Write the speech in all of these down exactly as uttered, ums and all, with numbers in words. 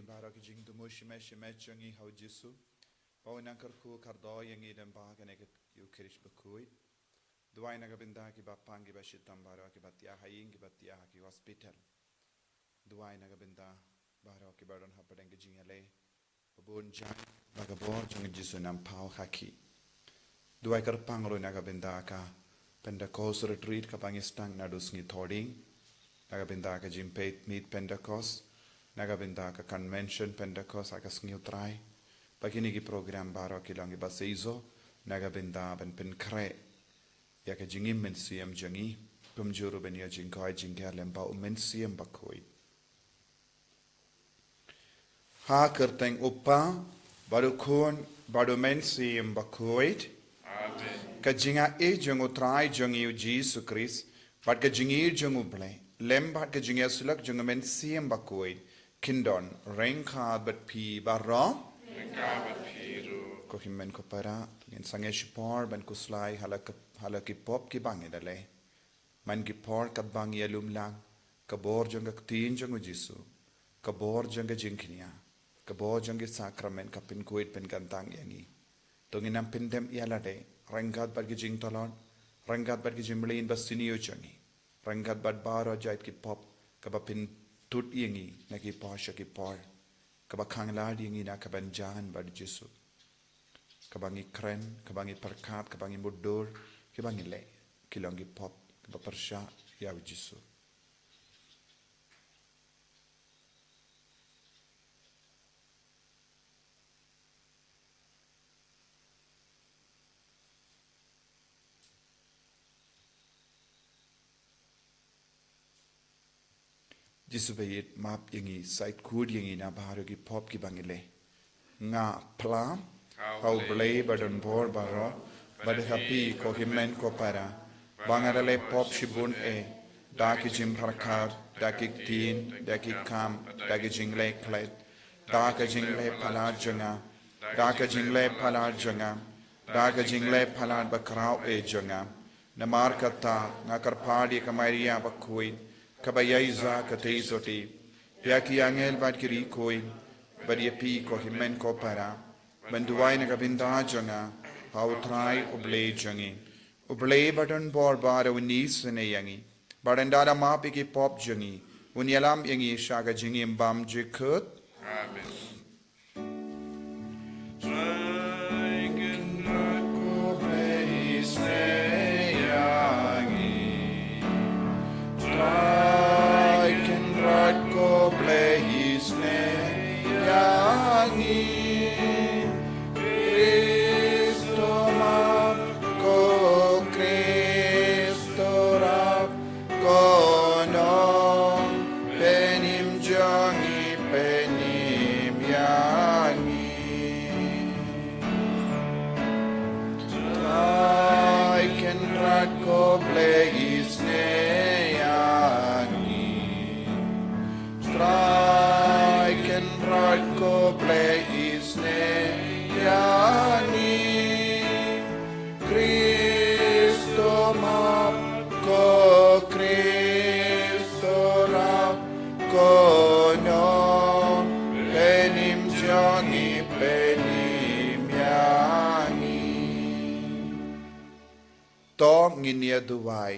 Baroh ki jingthmu shimet shimet jong ngi ha u Jisu, ba u nang kyrkhu kyrdoh ïa ngi lyngba kane ka Ïukharist bakhuid. Duwai na ka bynta kiba pang kiba shitom baroh, kiba thiah ha ïing, kiba thiah ha ki hospital. Duwai na ka bynta baroh kiba don hapdeng ka jingïaleh. Ba bun jait ba ka bor jong u Jisu un nang paw ha ki. Duwai kyrpang ruh na ka bynta ka Pentecost Retreat kaba ngi sdang naduh sngi Thohdieng, na ka bynta ka jingpeit miet Pentecost, na ka bynta ka Convention Pentecost ha ka sngi U Trai. Ba kine ki program baroh ki long kiba seisoh na ka bynta ban pynkhreh ïa ka jingim mynsiem jong ngi, kumjuh ruh ban ïoh jingkoit jingkhiah lyngba u Mynsiem Bakhuid. Ha ka kyrteng u Kpa, bad u Khun, bad u Mynsiem Bakhuid. Amen. Ka jingaiei jong u Trai jong ngi u Jisu Khrist, bad ka jingïeit jong u Blei, lem bad ka jingïasyllok jong u Mynsiem Bakhuid, kin don ryngkat bad phi baroh. Ryngkat bad phi ruh. Ko hynmen ko para, ngin sangeh shipor ban khuslai ha la ki, ha la ki pop kiba ngi da leh. Man ki por katba ngi ïalum lang, ka bor jong ka ktien jong u Jisu, ka bor jong ka jingkñia, ka bor jong ki sakramen ka pynkhuid pynkyntang ïa ngi. To ngin nang pyndem ïa lade ryngkat bad ki jingtlot, ryngkat bad ki jingmlien ba sniew jong ngi, ryngkat bad baroh jait ki pop kaba pyntud ïa ngi na ki por sha ki por, kaba khang lad ïa ngi na ka bynta jong u Jisu. Kaba ngi kren, kaba ngi pyrkhat, kaba ngi mutdur, kiba ngi leh, ki long ki pop kiba pyrshah ïa u Jisu. Jisu ba ïeit, map ïa ngi, sait khuid ïa ngi na baroh ki pop kiba ngi leh. Nga phla ha u Blei ba don bor baroh, bad ha phi ko hynmen ko para, ba nga da leh pop shibun eh, da ki jingpyrkhat, da ki ktien, da ki kam, da ki jingleh klet, da ka jingleh palat jong nga, da ka jingleh palat jong nga, da ka jingleh palat bakhraw eh jong nga. Namar kata nga kyrpad ïa ka Maria bakhuid, kaba ïaishah katei sotti, ïa ki angel bad ki riewkhuid, bad ïa phi ko hynmen ko para, ban duwai na ka bynta jong nga ha u Trai u Blei jong ngi. U Blei ba don bor baroh un isynei ïa ngi, bad un da map ïa ki pop jong ngi, un ïalam ïa ngi sha ka jingim bymjukut. Amen. Trai Kynrad ko Blei isynei ïa ngi. Trai Kynrad ko Blei isynei ïa ngi. Khristo map, ko Khristo rap, ko nongpynim jong ngi, pynim ïa ngi. Trai Kynrad ko Blei isynei ïa ngi. Trai Kynrad ko Blei isynei ïa ngi. Khristo map, ko Khristo rap, ko nongpynim jong ngi, pynim ïa ngi. To ngin ïa duwai.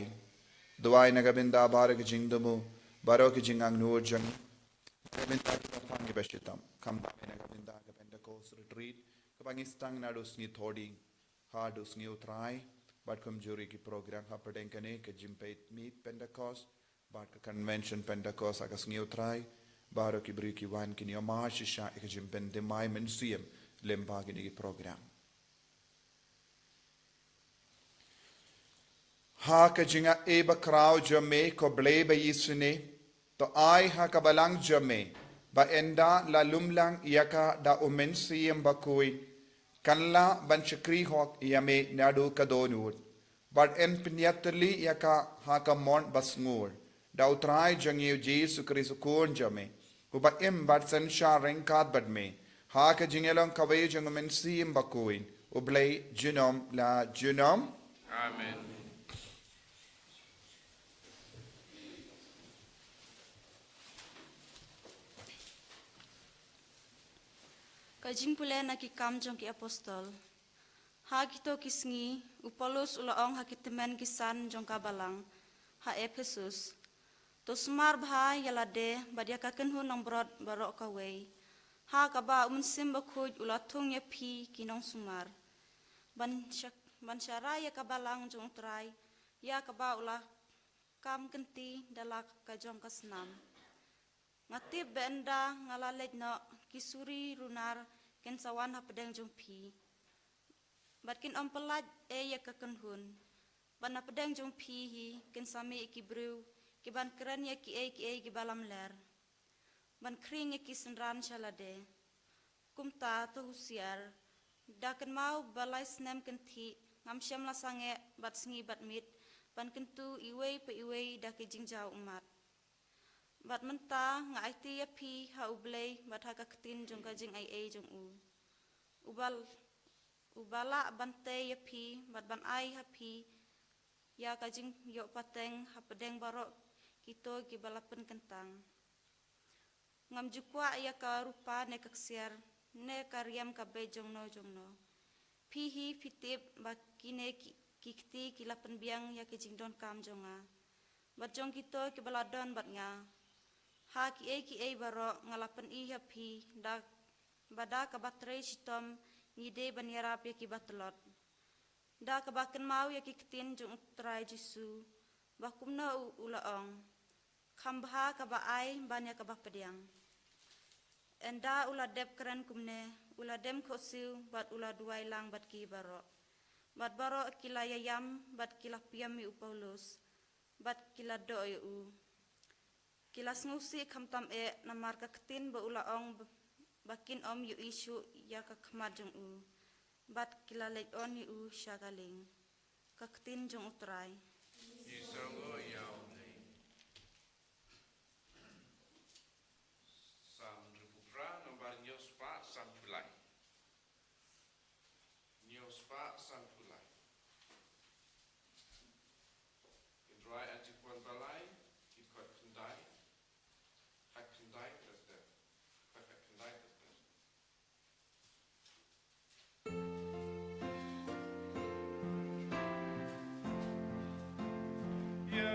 Duwai na ka bynta baroh ki jingthmu, baroh ki jingangnud jong ngi. Na ka bynta kiba pang kiba shitom. Khamtam na ka bynta ka Pentecost Retreat, kaba ngi sdang naduh sngi Thohdieng haduh sngi U Trai, bad kumjuh ruh ki program hapdeng kane, ka jingpeit miet Pentecost, bad ka Convention Pentecost ha ka sngi U Trai. Baroh ki briew ki wan kin ïoh mad shisha ïa ka jingpynthymmai mynsiem lyngba kine ki program. Ha ka jingaiei bakhraw jong me, ko Blei ba isynei, to ai ha ka balang jong me ba ynda la lum lang ïa ka da u Mynsiem Bakhuid, kan lah ban shakri hok ïa me naduh ka dohnud, bad yn pynïatylli ïa ka ha ka mon basngur, da U Trai jong ngi U Jisu Khrist U Khun jong me, uba im bad synshar ryngkat bad me ha ka jingïalong kawei jong U Mynsiem Bakhuid, U Blei junom la junom. Amen. Ka jingpule na ki kam jong ki apostol. Ha kito ki sngi, u Paulus u la ong ha ki tymmen ki san jong ka balang, ha Ephesus. To sumar bha ïa lade, bad ïa ka kynhun nongbrot baroh kawei. Ha kaba u Mynsiem Bakhuid u la thung ïa phi ki nongsumar. Ban sha-, ban sharai ïa ka balang jong u Trai, ïa kaba u la kam kynti da la ka jong ka snam. Nga tip ba ynda nga la leit noh ki suri runar kin sa wan hapdeng jong phi. Bad kin ym pyllait ei ïa ka kynhun. Bad na pdeng jong phi hi kin sa mih ki briew, ki ban kren ïa kiei kiei kiba lamler. Ban khring ïa ki synran sha lade. Kumta to husiar. Da kynmaw ba lai snem kynthih, ngam shym la sangeh, bad sngi bad miet, ban kyntu iwei pa iwei da ki jingjaw ummat. Bad mynta nga aiti ïa phi ha U Blei, bad ha ka ktien jong ka jingaiei jong u. U ba l-, u ba lah ban tei ïa phi, bad ban ai ha phi, ïa ka jingïoh pateng, hapdeng baroh kito kiba la pynkyntang. Ngam ju kwah ïa ka rupa ne ka ksiar, ne ka riam ka beit jongno jongno. Phi hi phi tip ba kine ki, ki kti ki la pynbiang ïa ki jingdonkam jong nga. Bad jong kito kiba la don bad nga. Ha kiei kiei baroh nga la pyni ha phi, da, ba da kaba trei shitom ngi dei ban ïarap ïa kiba tlot. Da kaba kynmaw ïa ki ktien jong u Trai Jisu, ba kumno u, u la ong. Kham bha kaba ai ban ïa kaba pdiang. Ynda u la dep kren kumne, u la dem khohsiew bad u la duwai lang bad ki baroh. Bad baroh ki la ïaïam bad ki la pdiang ïa u Paulus. Bad ki la doh ïa u. Ki la sngewsih khamtam eh namar ka ktien ba u la ong ba, ba kin ym ïohi shuh ïa ka khmat jong u. Bad ki la leit on ïa u sha ka lieng. Ka ktien jong u Trai. Ngi sngewnguh ïa u Blei. Salm hynriewphew phra, nombar hynñiew spah sanphew lai. Hynñiew spah sanphew lai. Hynrei ha jingkwah ba lai, ki kot khyndai, khat khyndai ter ter, khat khyndai ter ter. Ïa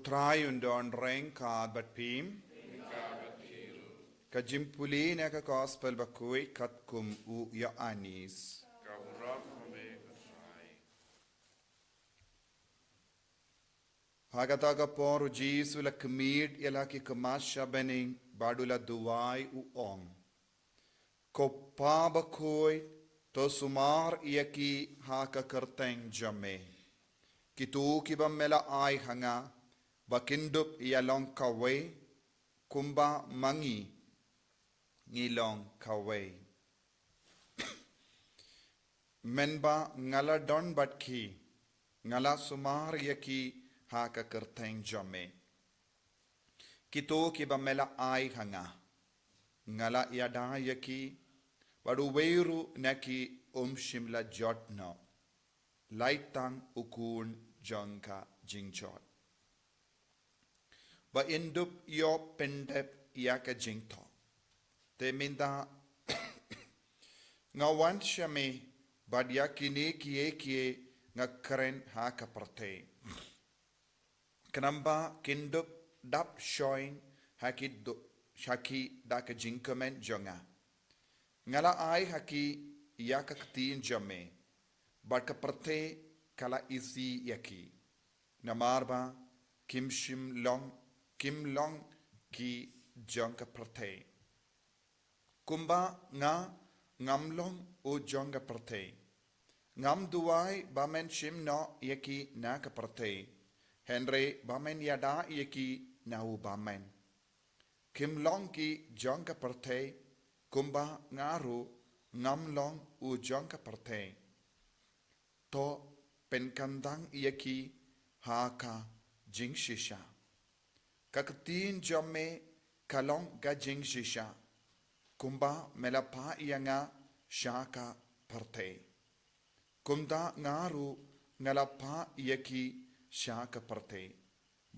Trai un don ryngkat bad phi. Ka jingpule na ka Gospel bakhuid katkum u Ïoannis. Ka wanrah ha me, ko Trai. Ha kata ka por u Jisu u la khmih ïa la ki khmat sha bneng bad u la duwai, u ong: Ko Pa bakhuid, to sumar ïa ki ha ka kyrteng jong me, kito kiba me la ai ha nga, ba kin dup ïa long kawei, kumba ma ngi ngi long kawei. Mynba nga la don bad ki, nga la sumar ïa ki ha ka kyrteng jong me, kito kiba me la ai ha nga. Nga la ïada ïa ki, bad uwei ruh na ki um shym la jot noh, lait tang u Khun jong ka jingjot, ba yn dup ïoh pyndep ïa ka jingthoh. Te mynta nga wan sha me, bad ïa kine kiei kiei nga kren ha ka pyrthei, khnang ba kin dup dap shongshit ha ki do-, ha ki da ka jingkmen jong nga. Nga la ai ha ki ïa ka ktien jong me, bad ka pyrthei ka la isih ïa ki, namar ba kim shym long, kim long ki jong ka pyrthei, kumba nga ngam long u jong ka pyrthei. Ngam duwai ba men shim noh ïa ki na ka pyrthei, hynrei ba men ïada ïa ki na u bymman. Kim long ki jong ka pyrthei, kumba nga ruh ngam long u jong ka pyrthei. To pynkandang ïa ki ha ka jingshisha. Ka ktien jong me ka long ka jingshisha, kumba me la phah ïa nga sha ka pyrthei, kumta nga ruh nga la phah ïa ki sha ka pyrthei.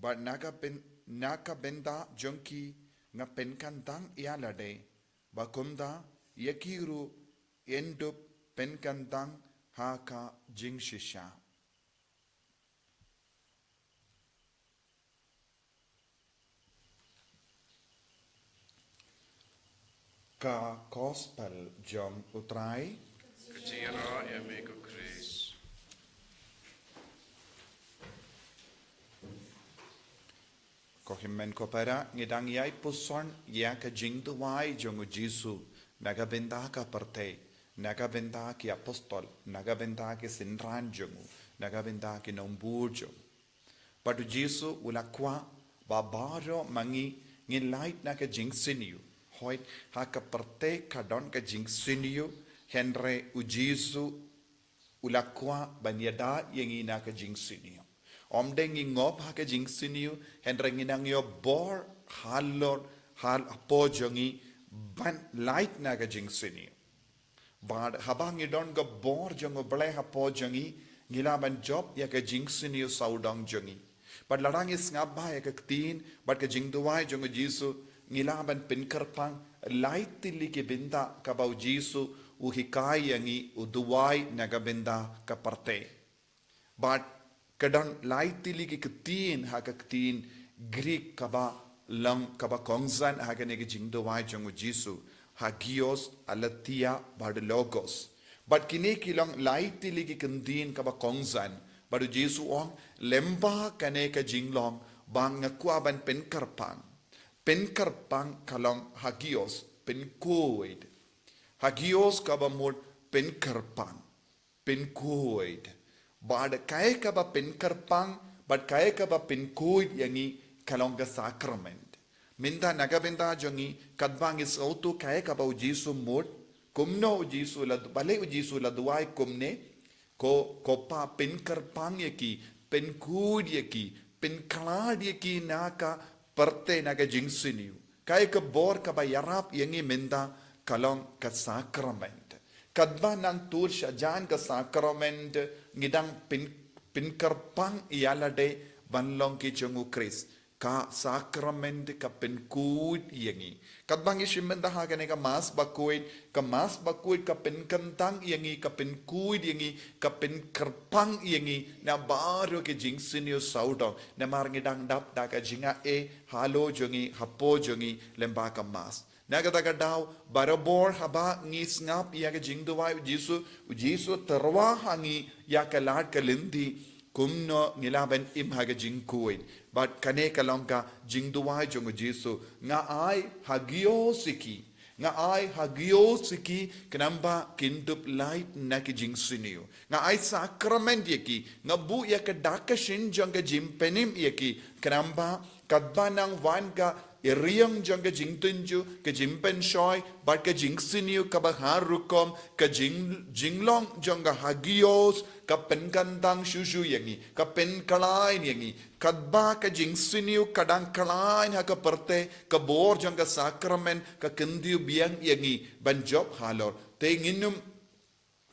Bad na ka byn-, na ka bynta jong ki nga pynkandang ïa lade, ba kumta ïa ki ruh yn dup pynkandang ha ka jingshisha. Ka Gospel jong u Trai. Ka jingïarap ïa me, ko Khrist. Ko hynmen ko para, ngi dang ïai puson ïa ka jingduwai jong u Jisu na ka bynta ka pyrthei, na ka bynta ki apostol, na ka bynta ki synran jong u, na ka bynta ki nongbud jong u. Bad u Jisu u la kwah ba baroh ma ngi ngin lait na ka jingsniew. Hooid, ha ka pyrthei ka don ka jingsniew, hynrei u Jisu u la kwah ban ïada ïa ngi na ka jingsniew. Ym dei ngi ngop ha ka jingsniew, hynrei ngi nang ïoh bor halor, hal hapoh jong ngi ban lait na ka jingsniew. Bad haba ngi don ka bor jong U Blei hapoh jong ngi, ngi lah ban jop ïa ka jingsniew sawdong jong ngi. Bad lada ngi sngap bha ïa ka ktien bad ka jingduwai jong u Jisu, ngi lah ban pynkyrpang lai tylli ki bynta kaba u Jisu u hikai ïa ngi, u duwai na ka bynta ka pyrthei. Bad ka don lai tylli ki ktien ha ka ktien Greek kaba long, kaba kongsan ha kane ka jingduwai jong u Jisu, hagios, aletheia bad logos. Bad kine ki long lai tylli ki ktien kaba kongsan. Bad u Jisu u ong, lyngba kane ka jinglong ba nga kwah ban pynkyrpang. Pynkyrpang ka long hagios, pynkhuid. Hagios kaba mut pynkyrpang, pynkhuid. Bad kaei kaba pynkyrpang bad kaei kaba pynkhuid ïa ngi ka long ka sakrament. Mynta na ka bynta jong ngi, katba ngi sngewthuh kaei kaba u Jisu u mut, kumno u Jisu la, balei u Jisu u la duwai kumne, ko, ko Pa pynkyrpang ïa ki, pynkhuid ïa ki, pynkhlad ïa ki na ka pyrthei na ka jingsniew. Kaei ka bor kaba ïarap ïa ngi mynta ka long ka sakrament. Katba nang tur shajan ka sakrament ngi dang pyn, pynkyrpang ïa lade ban long ki jong u Khrist. Ka sakrament ka pynkhuid ïa ngi. Katba ngi shim bynta ha kane ka Mass bakhuid, ka Mass bakhuid ka pynkyntang ïa ngi, ka pynkhuid ïa ngi, ka pynkyrpang ïa ngi na baroh ki jingsniew sawdong. Namar ngi dang dap da ka jingaiei halor jong ngi, hapoh jong ngi, lyngba ka Mass. Na kata ka daw, barabor haba ngi sngap ïa ka jingduwai u Jisu, u Jisu tyrwa ha ngi ïa ka lad ka lynti, kumno ngi lah ban im ha ka jingkhuid. Bad kane ka long ka jingduwai jong u Jisu, nga ai hagios ïa ki. Nga ai hagios ïa ki, khnang ba kin dup lait na ki jingsniew. Nga ai sakrament ïa ki, nga buh ïa ka dak ka shin jong ka jingpynim ïa ki, khnang ba katba nang wan ka ïariang jong ka jingtynjuh, ka jingpynshoi, bad ka jingsniew kaba har rukom, ka jing, jinglong jong ka hagios, ka pynkyntang shuh shuh ïa ngi, ka pynkhlaiñ ïa ngi, katba ka jingsniew ka dang khlaiñ ha ka pyrthei, ka bor jong ka sakrament, ka kyntiew biang ïa ngi, ban jop halor. Te ngin ym,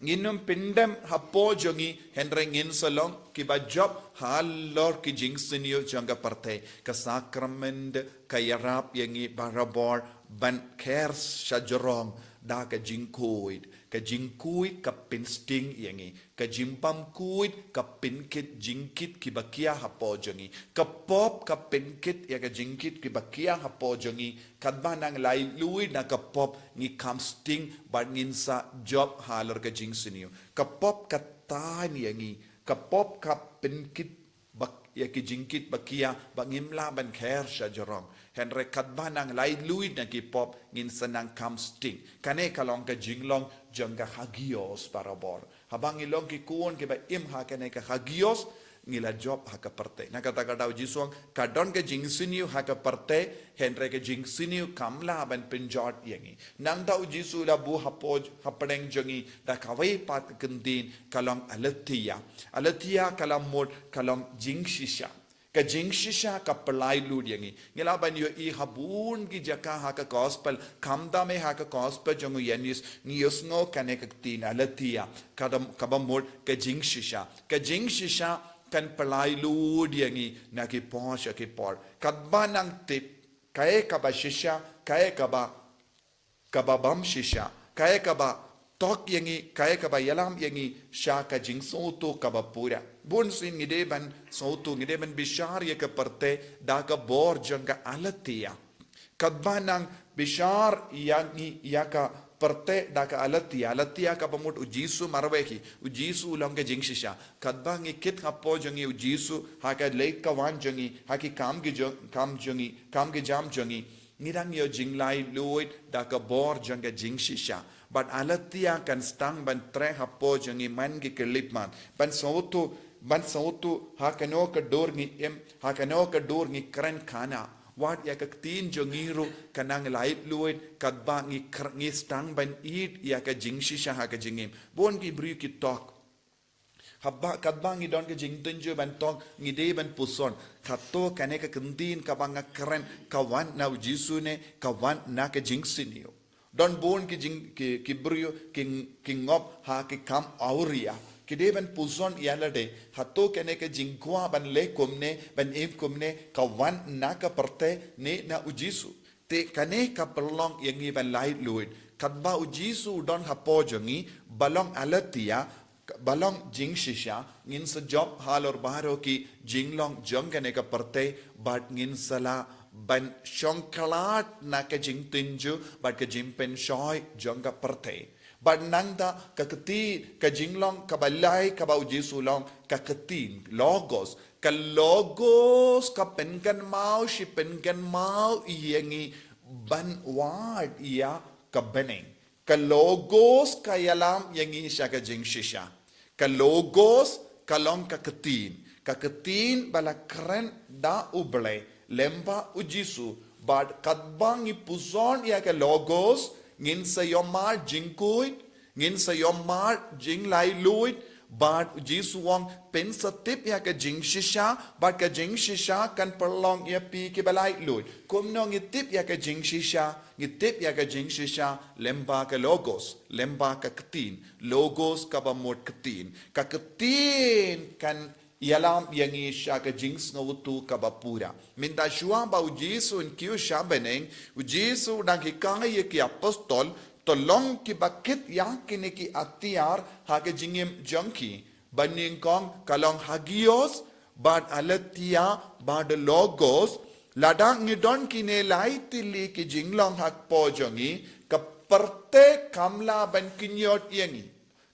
ngin ym pyndem hapoh jong ngi, hynrei ngin sa long kiba jop halor ki jingsniew jong ka pyrthei. Ka sakrament ka ïarap ïa ngi barabor ban kher shajrong da ka jingkhuid. Ka jingkhuid ka pynsting ïa ngi. Ka jingbymkhuid ka pynkit jingkit kiba khia hapoh jong ngi. Ka pop ka pynkit ïa ka jingkit kiba khia hapoh jong ngi. Katba nang laitluid na ka pop ngi kham sting bad ngin sa jop halor ka jingsniew. Ka pop ka tan ïa ngi. Ka pop ka pynkit ba, ïa ki jingkit ba khia ba ngim lah ban kher shajrong. Hynrei katba nang laitluid na ki pop ngin sa nang kham sting. Kane ka long ka jinglong jong ka hagios barabor. Haba ngi long ki khun kiba im ha kane ka hagios, ngi la jop ha ka pyrthei. Na kata ka daw Jisu u ong, ka don ka jingsniew ha ka pyrthei, hynrei ka jingsniew kam lah ban pynjot ïa ngi. Nangta u Jisu u la buh hapoh, hapdeng jong ngi da kawei pat ka kyntien, ka long aletheia. Aletheia ka la mut ka long jingshisha. Ka jingshisha ka pyllait lut ïa ngi. Ngi lah ban ïohi ha bun ki jaka ha ka gospel, khamtam eh ha ka gospel jong u Ïoannis, ngi ïohsngew kane ka ktien aletheia, kaba, kaba mut ka jingshisha. Ka jingshisha kan pyllait lut ïa ngi na ki por sha ki por. Katba nang tip kaei kaba shisha, kaei kaba kaba bym shisha, kaei kaba tok ïa ngi, kaei kaba ïalam ïa ngi sha ka jingsngewthuh kaba pura. Bun sien ngi dei ban sngewthuh, ngi dei ban bishar ïa ka pyrthei da ka bor jong ka aletheia. Katba nang bishar ïa ngi ïa ka pyrthei da ka aletheia, aletheia kaba mut u Jisu marwei hi, u Jisu u long ka jingshisha. Katba ngi kit hapoh jong ngi u Jisu, ha ka leit ka wan jong ngi, ha ki kam ki jong, kam jong ngi, kam ki jam jong ngi, ngi dang ïoh jinglaitluid da ka bor jong ka jingshisha. Bad aletheia kan sdang ban treh hapoh jong ngi man ki khyllipmat. Ban sngewthuh, ban sngewthuh ha kano ka dur ngi im, ha kano ka dur ngi kren khana. Wat ïa ka ktien jong ngi ruh ka nang laitluid katba ngi kr-, ngi sdang ban ïeit ïa ka jingshisha ha ka jingim. Bun ki briew ki tok. Haba, katba ngi don ka jingtynjuh ban tok, ngi dei ban puson. Kato kane ka ktien kaba nga kren, ka wan na u Jisu ne, ka wan na ka jingsniew. Don bun ki jing, ki, ki briew, ki, ki ngop ha ki kam awria. Ki dei ban puson ïa lade. Hato kane ka jingkwah ban leh kumne, ban im kumne, ka wan na ka pyrthei ne na u Jisu. Te kane ka pynlong ïa ngi ban laitluid. Katba u Jisu u don hapoh jong ngi, ba long aletheia, ba long jingshisha, ngin sa jop halor baroh ki jinglong jong kane ka pyrthei, bad ngin sa lah ban shongkhlad na ka jingtynjuh, bad ka jingpynshoi jong ka pyrthei. Bad nangta ka kti, ka jinglong kaba lai kaba u Jisu u long, ka ktien, logos. Ka logos ka pynkynmaw shi pynkynmaw ïa ngi ban wad ïa ka bneng. Ka logos ka ïalam ïa ngi sha ka jingshisha. Ka logos ka long ka ktien. Ka ktien ba la kren da u Blei lyngba u Jisu. Bad katba ngi puson ïa ka logos, ngin sa ïohmad jingkhuid, ngin sa ïohmad jinglaitluid, bad u Jisu u ong phin sa tip ïa ka jingshisha, bad ka jingshisha kan pynlong ïa phi kiba laitluid. Kumno ngi tip ïa ka jingshisha, ngi tip ïa ka jingshisha lyngba ka logos, lyngba ka ktien, logos kaba mut ktien. Ka ktien kan ïalam ïa ngi sha ka jingsngewthuh kaba pura. Mynta shuwa ba u Jisu un kiew sha bneng, u Jisu u dang hikai ïa ki apostol, to long kiba kit ïa kine ki atiar ha ka jingim jong ki. Ba nyngkong ka long hagios, bad aletheia, bad logos, lada ngi don kine lai tylli ki jinglong hapoh jong ngi, ka pyrthei kam lah ban kynjot ïa ngi.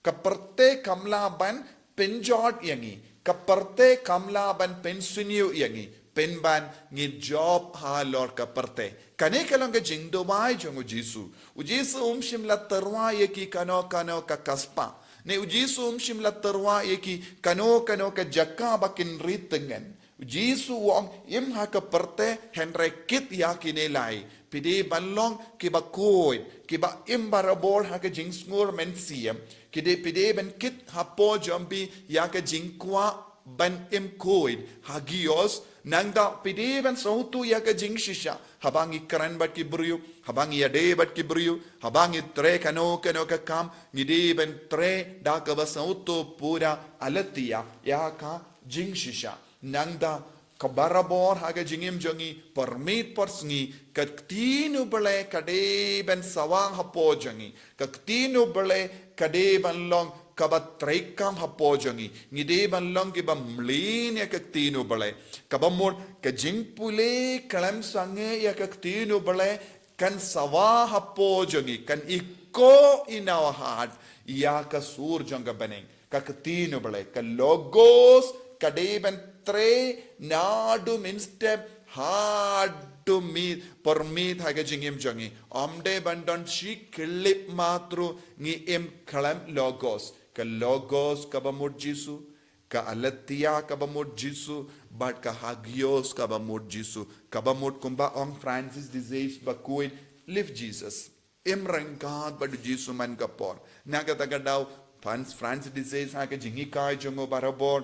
Ka pyrthei kam lah ban pynjot ïa ngi. Ka pyrthei kam lah ban pynsniew ïa ngi. Pynban ngi jop halor ka pyrthei. Kane ka long ka jingduwai jong u Jisu. U Jisu um shym la tyrwa ïa ki kano kano ka kaspa. Ne u Jisu um shym la tyrwa ïa ki kano kano ka jaka ba kin ri tyngen. U Jisu u ong, im ha ka pyrthei, hynrei kit ïa kine lai. Phi dei ban long kiba khuid, kiba im barabor ha ka jingsngur mynsiem. Ki dei, phi dei ban kit hapoh jong phi ïa ka jingkwah ban im khuid, hagios, nangta phi dei ban sngewthuh ïa ka jingshisha. Haba ngi kren bad ki briew, haba ngi ïadei bad ki briew, haba ngi trei kano kano ka kam, ngi dei ban trei da kaba sngewthuh pura, aletheia, ïa ka jingshisha. Nangta ka barabor ha ka jingim jong ngi, pyrmit pyrsngi, ka ktien u Blei ka dei ban sawa hapoh jong ngi. Ka ktien u Blei ka dei ban long kaba treikam hapoh jong ngi. Ngi dei ban long kiba mlien ïa ka ktien u Blei. Kaba mut ka jingpule khlem sangeh ïa ka ktien u Blei kan sawa hapoh jong ngi, kan ïoh in our heart ïa ka sur jong ka bneng. Ka ktien u Blei, ka logos, ka dei ban trei naduh mynstep haduh miet, pyrmit ha ka jingim jong ngi. Ym dei ban don shi khyllipmat ruh ngi im khlem logos. Ka logos kaba mut Jisu, ka aletheia kaba mut Jisu, bad ka hagios kaba mut Jisu. Kaba mut kumba ong Francis de Sales bakhuid, live Jesus. Im ryngkat bad u Jisu man ka por. Na kata ka daw, Francis de Sales ha ka jinghikai jong u barabor,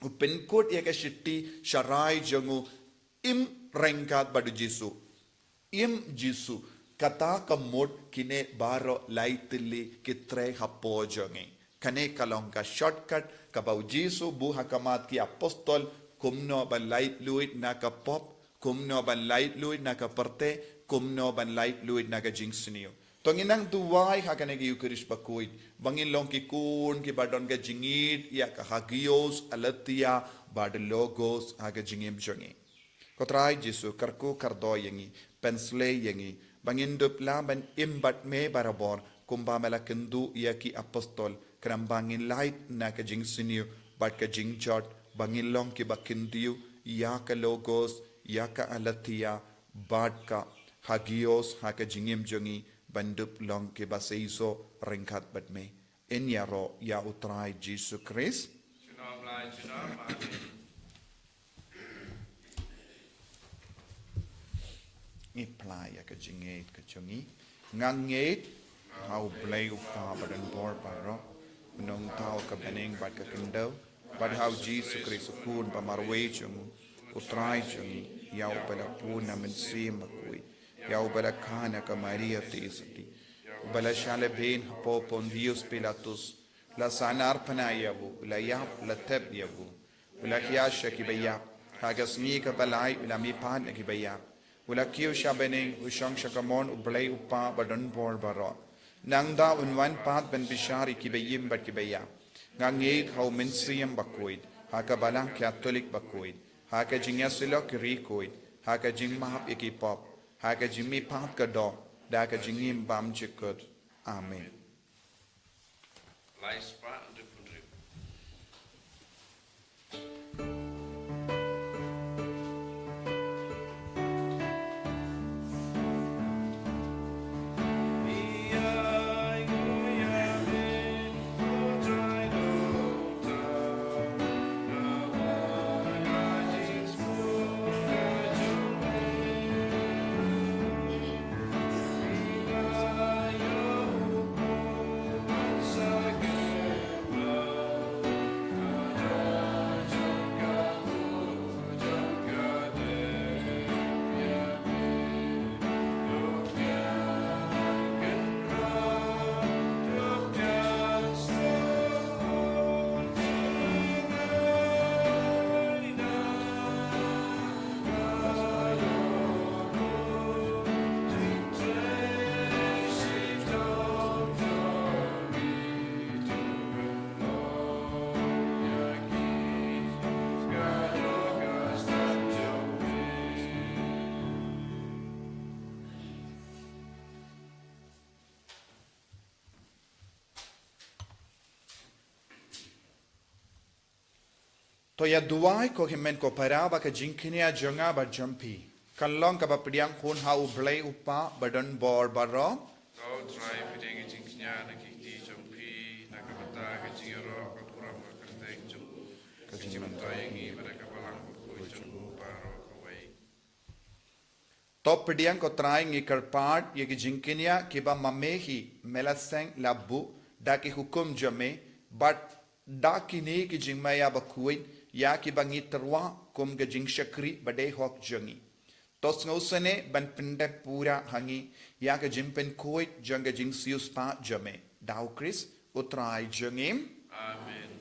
u pynkut ïa ka shithi sharai jong u, im ryngkat bad u Jisu. Im Jisu, kata ka mut kine baroh lai tylli ki trei hapoh jong ngi. Kane ka long ka shortcut kaba u Jisu u buh ha khmat ki apostol, kumno ban laitluid na ka pop, kumno ban laitluid na ka pyrthei, kumno ban laitluid na ka jingsniew. To ngin nang duwai ha kane ka Eukharist bakhuid, ba ngin long ki khun kiba don ka jingïeit ïa ka hagios, aletheia, bad logos ha ka jingim jong ngi. Ko Trai Jisu, kyrkhu kyrdoh ïa ngi, pynshlei ïa ngi, ba ngin dup lah ban im bad me barabor, kumba me la kynduh ïa ki apostol, khnang ba ngin lait na ka jingsniew, bad ka jingjot, ba ngin long kiba kyntiew ïa ka logos, ïa ka aletheia, bad ka hagios ha ka jingim jong ngi, ban dup long kiba seisoh ryngkat bad me. Yn ïaroh ïa u Trai Jisu Khrist. Junom la junom, amen. Ngi phla ïa ka jingngeit ka jong ngi. Nga ngeit ha u Blei u Kpa badonbor baroh, u nongthaw ka bneng bad ka khyndew, bad ha u Jisu Khrist u Khun ba marwei jong u, u Trai jong ngi, ïa uba la pun na Mynsiem Bakhuid, ïa uba la kha na ka Maria Theisotti, uba la shah lehbeiñ hapoh Pontius Pilatus, la sahnarphna ïa u, la ïap, la thep ïa u, u la hiar sha kiba ïap, ha ka sngi kaba lai u la mihpat na kiba ïap, u la kiew sha bneng, u shong sha kamon u Blei u Kpa badonbor baroh. Nangta un wan pat ban bishar ïa kiba im bad kiba ïap. Nga ngeit ha u Mynsiem Bakhuid, ha ka Balang Katholik bakhuid, ha ka jingïasyllok ki riewkhuid, ha ka jingmap ïa ki pop, ha ka jingmihpat ka doh, da ka jingim bymjukut. Amen. Lai spah, hynriew phew hynriew. Ïa duwai ko hynmen ko para ba ka jingkñia jong nga bad jong phi kan long kaba pdiang hun ha U Blei U Kpa ba don bor baroh. To Trai, pdiang ïa ka jingkñia na ki kti jong phi, na ka bynta ka jingïaroh ka burom ka kyrteng jong u, ka jingmyntoi ïa ngi bad ka balang bakhuid jong u baroh kawei. To pdiang ko Trai, ngi kyrpad ïa ki jingkñia kiba ma me hi me la seng la buh da ki hukum jong me, bad da kine ki jingmaïa bakhuid ïa kiba ngi tyrwa kum ka jingshakri ba dei hok jong ngi. To sngewsynei ban pyndep pura ha ngi ïa ka jingpynkhuid jong ka jingsiewspah jong me. Da U Khrist U Trai jong ngi. Amen.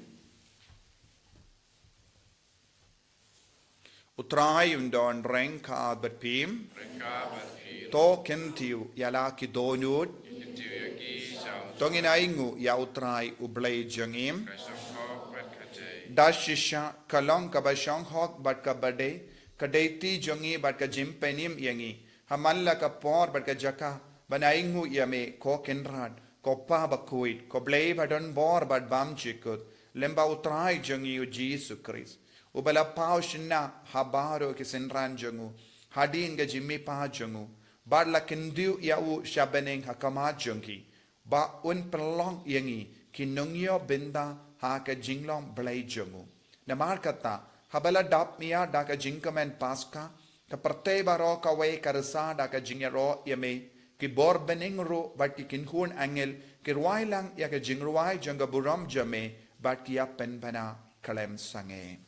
U Trai un don ryngkat bad phi. Ryngkat bad phi. To kyntiew ïa la ki dohnud. Kyntiew ïa ki sha U Trai. To ngin ainguh ïa U Trai U Blei jong ngi. Ka shong hok bad ka dei. Da shisha ka long kaba shong hok bad kaba dei, ka dei kti jong ngi bad ka jingpynim ïa ngi ha man la ka por bad ka jaka ban ainguh ïa me, ko Kynrad, ko Pa bakhuid, ko Blei ba don bor bad bymjukut, lyngba U Trai jong ngi U Jisu Khrist, uba la paw shynna ha baroh ki synran jong u hadien ka jingmihpat jong u, bad la kyntiew ïa u sha bneng ha khmat jong ki, ba un pynlong ïa ngi ki nongïoh bynta ha ka jinglong Blei jong u. Namar kata, haba la dap mih da ka jingkmen Paska, ka pyrthei baroh kawei ka risa da ka jingïaroh ïa me, ki bor bneng ruh bad ki kynhun angel ki rwai lang ïa ka jingrwai jong ka burom jong me, bad ki ïa pynbna khlem sangeh.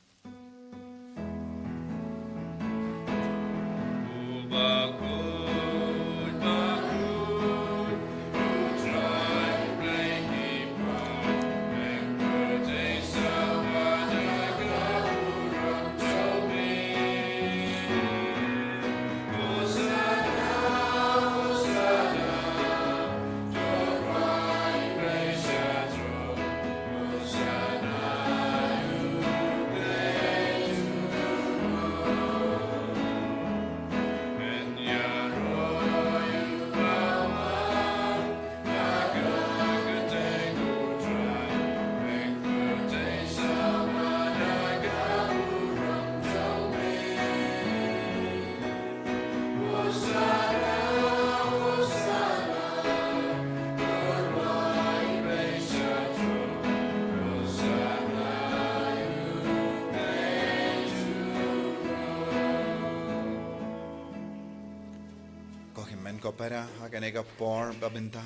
Ko hynmen ko para, ha kane ka por ba bynta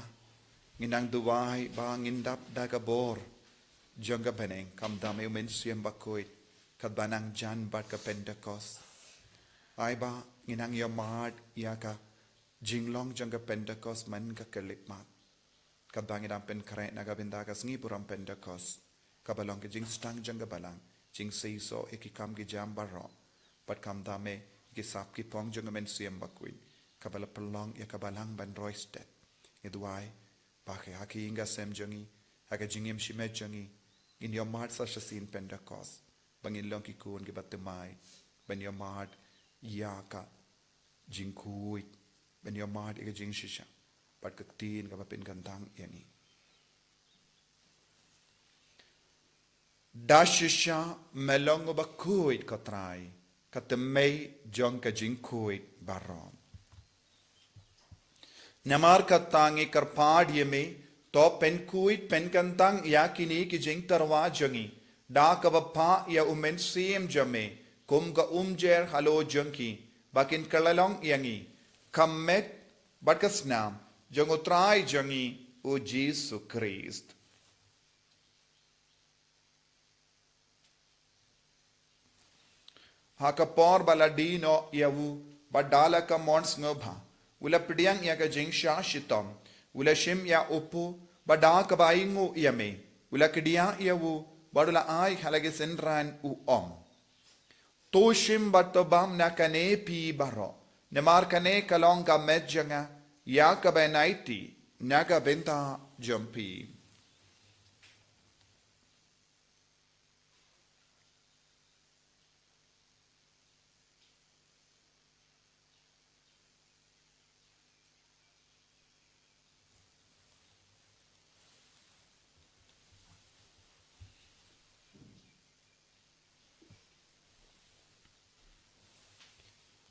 ngin nang duwai ba ngin dap da ka bor jong ka bneng, khamtam ïa U Mynsiem Bakhuid, katba nang jan bad ka Pentekost. Ai ba ngin nang ïohmad ïa ka jinglong jong ka Pentekost man ka khyllipmat. Katba ngi dang pynkhreh na ka bynta ka sngi burom Pentekost, kaba long ka jingsdang jong ka balang, jingseisoh ïa ki kam ki jam baroh, bad khamtam ïa ki sap ki phong jong ka Mynsiem Bakhuid, kaba la pynlong ïa ka balang ban roi stet. Ngi duwai ba ha ka ïing ka sem jong ngi, ha ka jingim shimet jong ngi, ngin ïohmad sa shisien Pentekost, ba ngin long ki khun kiba thymmai ban ïohmad ïa ka jingkhuid, ban ïohmad ïa ka jingshisha bad ka ktien kaba pynkyntang ïa ngi. Da shisha me long uba khuid, ko Trai, ka thymmei jong ka jingkhuid baroh. Namar kata ngi kyrpad ïa me, to pynkhuid pynkyntang ïa kine ki jingtyrwa jong ngi da kaba phah ïa U Mynsiem jong me kum ka umjer halor jong ki, ba kin kylla long ïa ngi ka met bad ka snam jong U Trai jong ngi U Jisu Khrist. Ha ka por ba la die noh ïa u, bad da la ka mon sngewbha, u la pdiang ïa ka jingshah shitom, u la shim ïa u pud, bad da kaba ainguh ïa me, u la kdiah ïa u, bad u la ai ha la ki synran, u ong: To shim bad to bam na kane phi baroh, namar kane ka long ka met jong nga ïa kaba ïaid na ka bynta jong phi.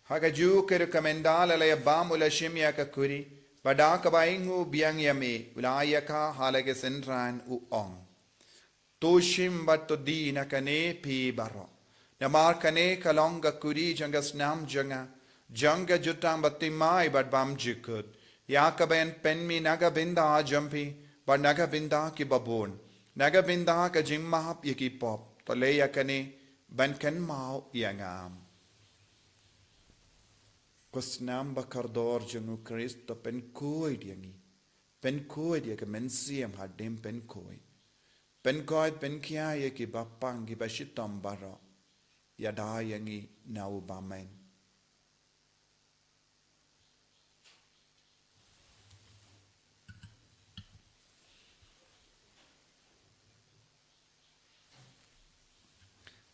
Ha kajuh ka ruh ka mynda la la ïa bam u la shim ïa ka kuri, bad da kaba ainguh biang ïa me, u la ïa ka ha la ka synran u ong. To shim bad to die na kane phi baroh. Namar kane ka long ka kuri jong ka snam jong nga, jong ka jutang bathymmai bad bymjukut, ïa kaba yn pynmih na ka bynta jong phi, bad na ka bynta kiba bun, na ka bynta ka jingmap ïa ki pop. To leh ïa kane ban kynmaw ïa nga. Ko snam ba kordor jong u Khrist, to pynkhuid ïa ngi. Pynkhuid ïa ka mynsiem hadien pynkhuid. Pynkhuid, pynkhia ïa kiba pang, kiba shitom baroh. Ïada ïa ngi na u bymman.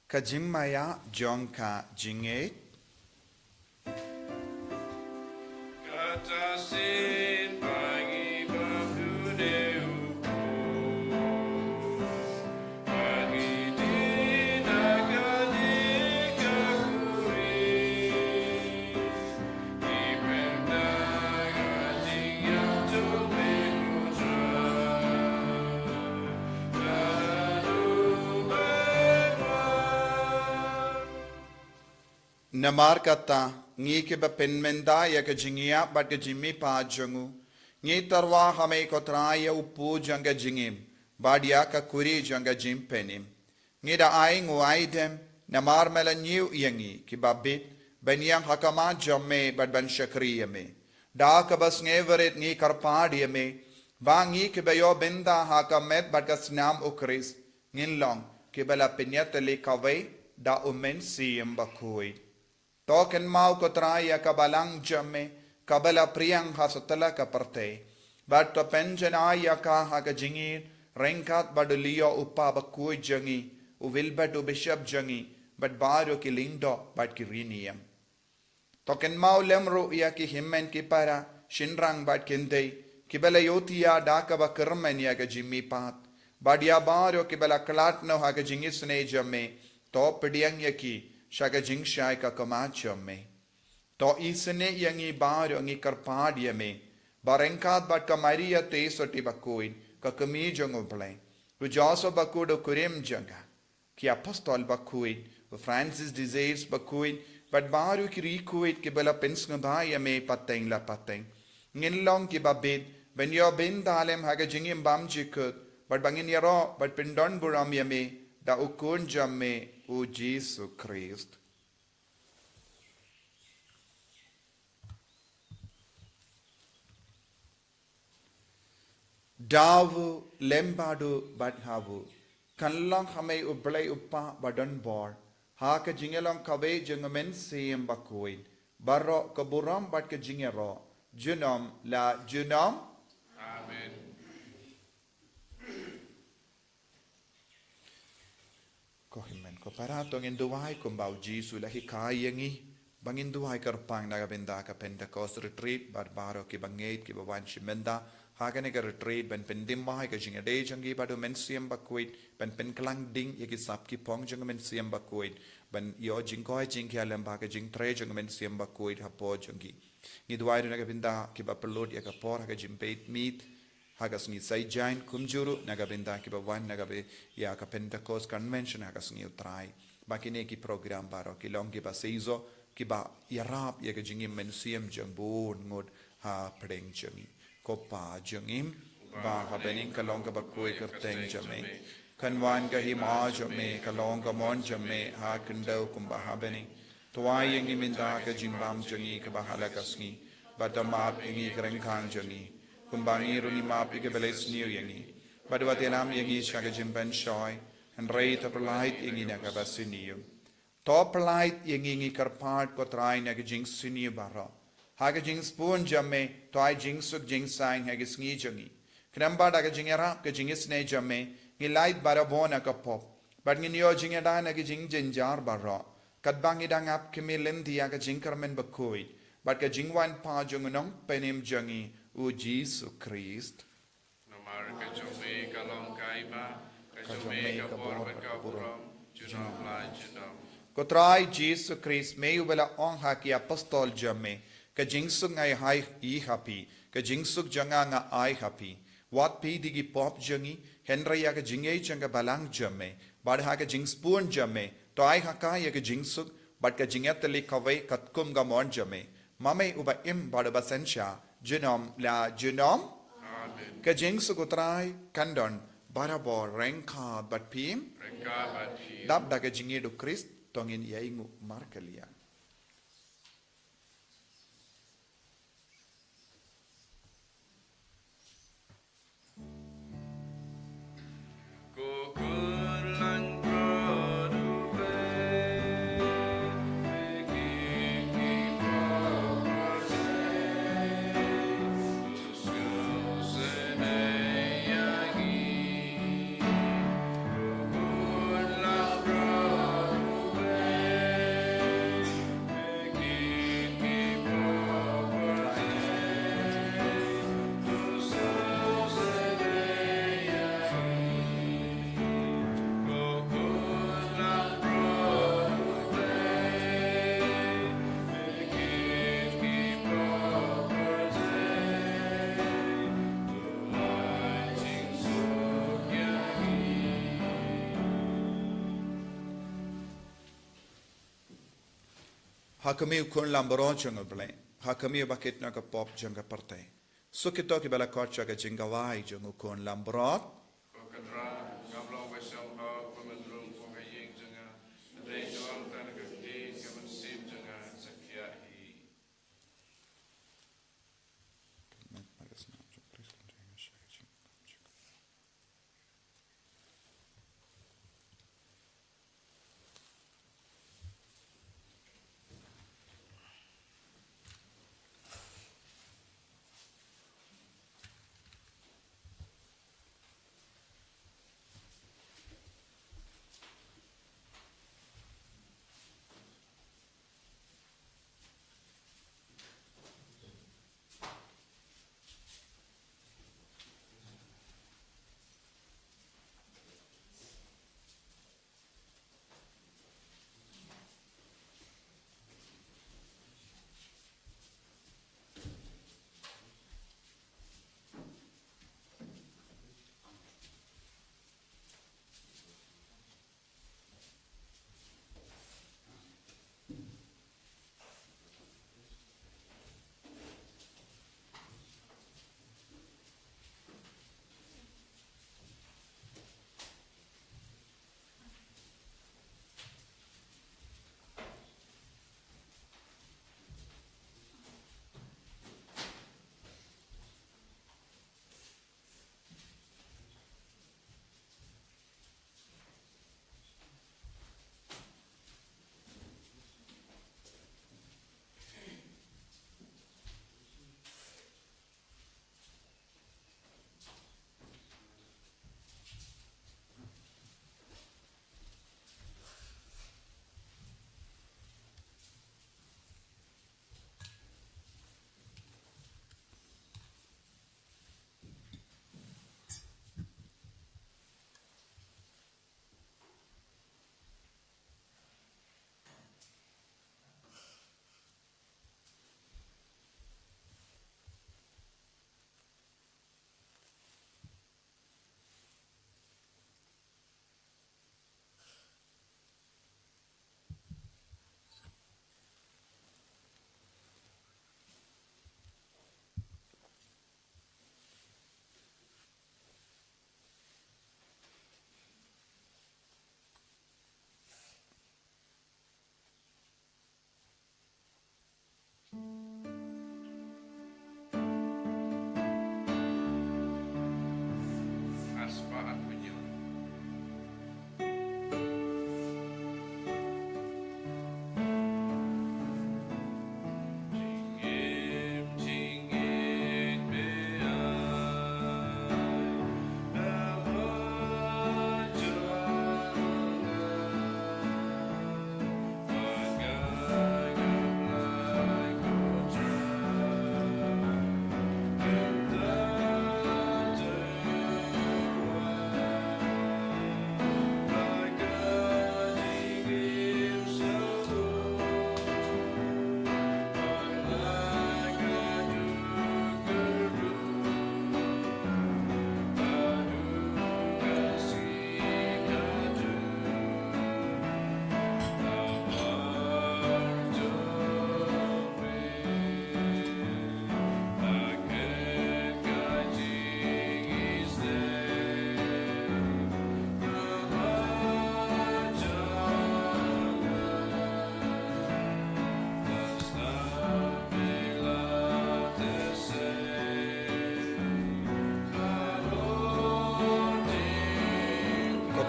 Ka jingmaïa jong ka jingngeit. Kata sien ba ngi bam duh ne u Blei, ba ngi die na kane ka kuri. Namar kata, ngi kiba pynmynta ïa ka jingïap bad ka jingmihpat jong u, ngi tyrwa ha me ko Trai ïa u pud jong ka jingim, bad ïa ka kuri jong ka jingpynim. Ngi da ainguh aidem, namar me la ñiew ïa ngi kiba bit, ban ïeng ha khmat jong me bad ban shakri ïa me. Da kaba sngewrit ngi kyrpad ïa me, ba ngi kiba ïoh bynta ha ka met bad ka snam u Khrist, ngin long kiba la pynïatylli kawei da u Mynsiem Bakhuid. To kynmaw ko Trai ïa ka balang jong me, kaba la phriang ha satlak ka pyrthei. Bad to pynjanai ïa ka ha ka jingïeit, ryngkat bad u Leo u Kpa bakhuid jong ngi, u Wilbert u Bishop jong ngi, bad baroh ki lyngdoh bad ki riewniam. To kynmaw lem ruh ïa ki hynmen ki para, shynrang bad kynthei, kiba la ïohthiah da kaba kyrmen ïa ka jingmihpat. Bad ïa baroh kiba la khlad noh ha ka jingisynei jong me, to pdiang ïa ki sha ka jingshai ka khmat jong me. To isynei ïa ngi baroh, ngi kyrpad ïa me, ba ryngkat bad ka Maria Theisotti bakhuid, ka kmie jong u Blei, u Joseph bakhuid u kurim jong ka, ki apostol bakhuid, u Francis de Sales bakhuid, bad baroh ki riewkhuid kiba la pynsngewbha ïa me pateng la pateng, ngin long kiba bit ban ïoh bynta lem ha ka jingim bymjukut, bad ba ngin ïaroh bad pyndonburom ïa me da u Khun jong me, u Jisu Khrist. Da u, lem bad u, bad ha u, kan long ha me u Blei u Kpa badonbor, ha ka jingïalong kawei jong u Mynsiem Bakhuid, baroh ka burom bad ka jingïaroh, junom la junom. Amen. Ko hynmen ko para, to ngin duwai kumba u Jisu u la hikai ïa ngi ba ngin duwai kyrpang na ka bynta ka Pentecost Retreat, bad baroh kiba ngeit kiba wan shim bynta ha kane ka retreat, ban pynthymmai ka jingïadei jong ki bad u Mynsiem Bakhuid, ban pynkhlaiñ ding ïa ki sap ki phong jong u Mynsiem Bakhuid, ban ïoh jingkoit jingkhiah lem bad ka jingtrei jong u Mynsiem Bakhuid hapoh jong ki. Ngi duwai ruh na ka bynta kiba pynlut ïa ka por ha ka jingpeit-miet ha ka sngi Saitjaiñ, kumjuh ruh na ka bynta kiba wan na ka bynta ïa ka Pentecost Convention ha ka sngi U Trai. Ba kine ki program baroh ki long kiba seisoh, kiba ïarap ïa ka jingim mynsiem jong bun ngut ha pdeng jong ngi. Ko Pa jong ngi ba ha bneng, ka long kaba khuid ka kyrteng jong me. Kan wan ka hima jong me, ka long ka mon jong me ha khyndew kumba ha bneng. To ai ïa ngi mynta ka jingbam jong ngi kaba ha la ka sngi, bad to map ïa ngi ki ryngkang jong ngi, kumba ngi ruh ngi map ïa kiba leh sniew ïa ngi. Bad wat ïalam ïa ngi sha ka jingpynshoi, hynrei to pyllait ïa ngi na kaba sniew. To pyllait ïa ngi, ngi kyrpad ko Trai, na ka jingsniew baroh. Ha ka jingsbun jong me, to ai jingsuk jingsaiñ ha ka sngi jong ngi. Khnang ba da ka jingïarap ka jingisynei jong me, ngin lait barabor na ka pop, bad ngin ïoh jingïada na ka jingjynjar baroh, katba ngi dang ap khmih lynti ïa ka jingkyrmen bakhuid bad ka jingwan pat jong u Nongpynim jong ngi, u Jisu Khrist. Namar ka jong me ka long ka hima, ka jong me ka bor bad ka burom, junom la junom. Ko Trai Jisu Khrist, me uba la ong ha ki apostol jong me, ka jingsuk nga ai ha phi, ka jingsuk jong nga nga ai ha phi. Wat peit ïa ki pop jong ngi, hynrei ïa ka jingïeit jong ka balang jong me, bad ha ka jingsbun jong me, to ai ha ka ïa ka jingsuk, bad ka jingïatylli kawei katkum ka mon jong me. Ma me uba im bad uba synshar, junom la junom. Amen. Ka jingsuk u Trai kan don barabor ryngkat bad phi. Ryngkat bad phi. Dap da ka jingïeit u Khrist, to ngin ïa ainguh markylliang. Ha khmih u Khun Langbrot jong U Blei, ha khmih ba kit na ka pop jong ka pyrthei. Suk ïa kito kiba la khot sha ka jingkawei jong u Khun Langbrot. Ko Kynrad, ngam long ba shong ha u pynmynrung kum ka ïing jong nga, hynrei to ong tang ka ktien ka mynsiem jong nga sa khiah hi.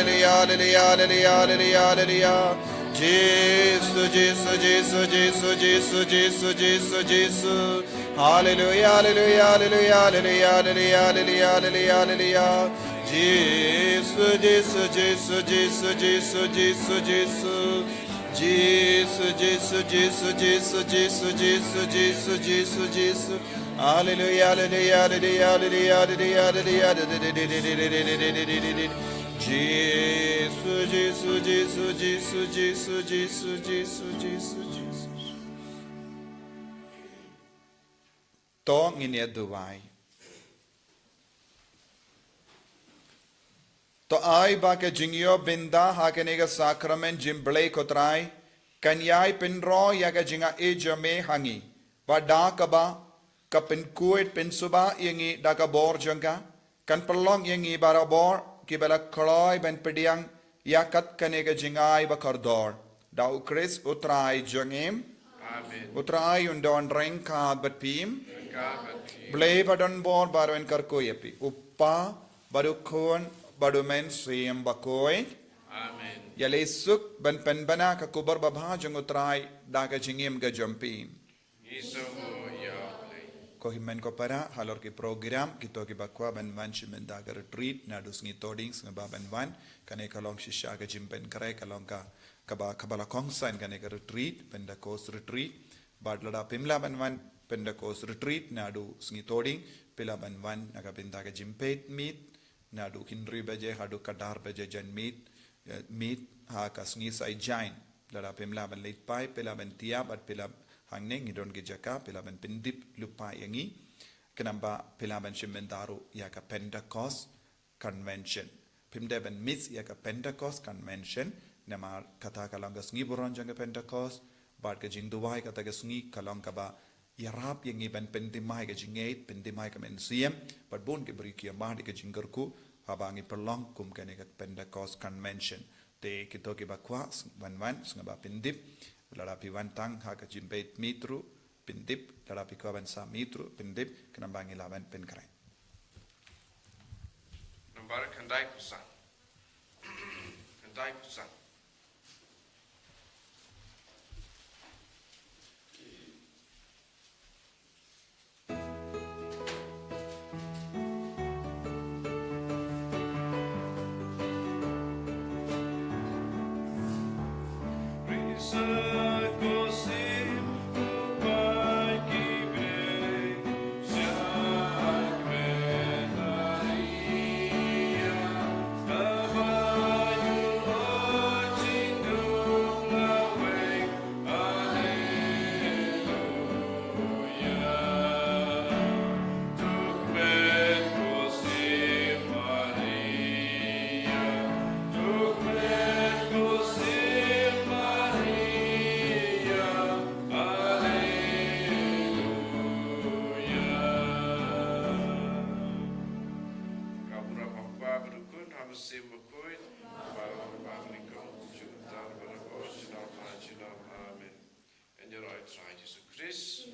Hallelujah, hallelujah, hallelujah, hallelujah, hallelujah. Jisu, Jisu, Jisu, Jisu, Jisu, Jisu, Jisu. Hallelujah, hallelujah, hallelujah, hallelujah, hallelujah, hallelujah, hallelujah. Jisu, Jisu, Jisu, Jisu, Jisu, Jisu, Jisu. Jisu, Jisu, Jisu, Jisu, Jisu, Jisu, Jisu, Jisu, Jisu. Hallelujah, hallelujah, hallelujah, hallelujah, hallelujah, hallelujah. Jisu, Jisu, Jisu, Jisu, Jisu, Jisu, Jisu, Jisu. To ngin ïa duwai. To ai ba ka jingïoh bynta ha kane ka sakramen jingblei ko Trai, kan ïai pynroi ïa ka jingaiei jong me ha ngi. Ba da kaba, ka pynkhuid pynsuba ïa ngi da ka bor jong ka, kan pynlong ïa ngi barabor, kiba la kloi ban pdiang, ïa kat kane ka jingai ba kordor. Da U Khrist U Trai jong ngi. Amen. U Trai un don ryngkat bad phi. Ryngkat bad phi. Blei ba don bor baroh un kyrkhu ïa phi. U Kpa, bad U Khun, bad U Mynsiem Bakhuid. Amen. Ïaleh suk ban pynbna ka khubor babha jong U Trai, da ka jingim ka jong phi. Ngi sngewbha ïa U Blei. Ko hynmen ko para, halor ki program, kito kiba kwah ban wan shim bynta ka retreat, naduh sngi Thohdieng, sngewbha ban wan, kane ka long shisha ka jingpynkhreh, ka long ka, kaba, kaba la kongsan kane ka retreat, Pentecost retreat, bad lada phim lah ban wan Pentecost retreat, naduh sngi Thohdieng, phi lah ban wan, na ka bynta ka jingpeit miet, naduh hynriew baje, haduh khatar baje janmiet, eh, miet, ha ka sngi Saitjaiñ. Lada phim lah ban leit phai, phi lah ban tiap, bad phi lah hangne ngi don ki jaka, phi lah ban pyndep lypa ïa ngi. Khnang ba phi lah ban shim bynta ruh ïa ka Pentecost Convention. Phim dei ban miss ïa ka Pentecost Convention, namar kata ka long ka sngi burom jong ka Pentecost, bad ka jingduwai kata ka sngi ka long kaba ïarap ïa ngi ban pynthymmai ka jingngeit, pynthymmai ka mynsiem, bad bun ki briew ki ïa mad ïa ka jingkyrkhu, haba ngi pynlong kum kane ka Pentecost Convention. Te kito kiba kwah, s-, wan wan, sngewbha pyndep, lada phi wan tang ha ka jingpeit miet ruh, pyndep, lada phi kwah ban sah miet ruh, pyndep, khnang ba ngi lah ban pynkhreh. Nambar khyndai phew san. Khyndai phew san. Ka burom ha u Kpa bad u Khun, ha u Mynsiem Bakhuid, ba la wan ba nyngkong, juh tar ba la bor, junom ha junom. Amen. Ïaroh ïa u Trai Jisu Khrist.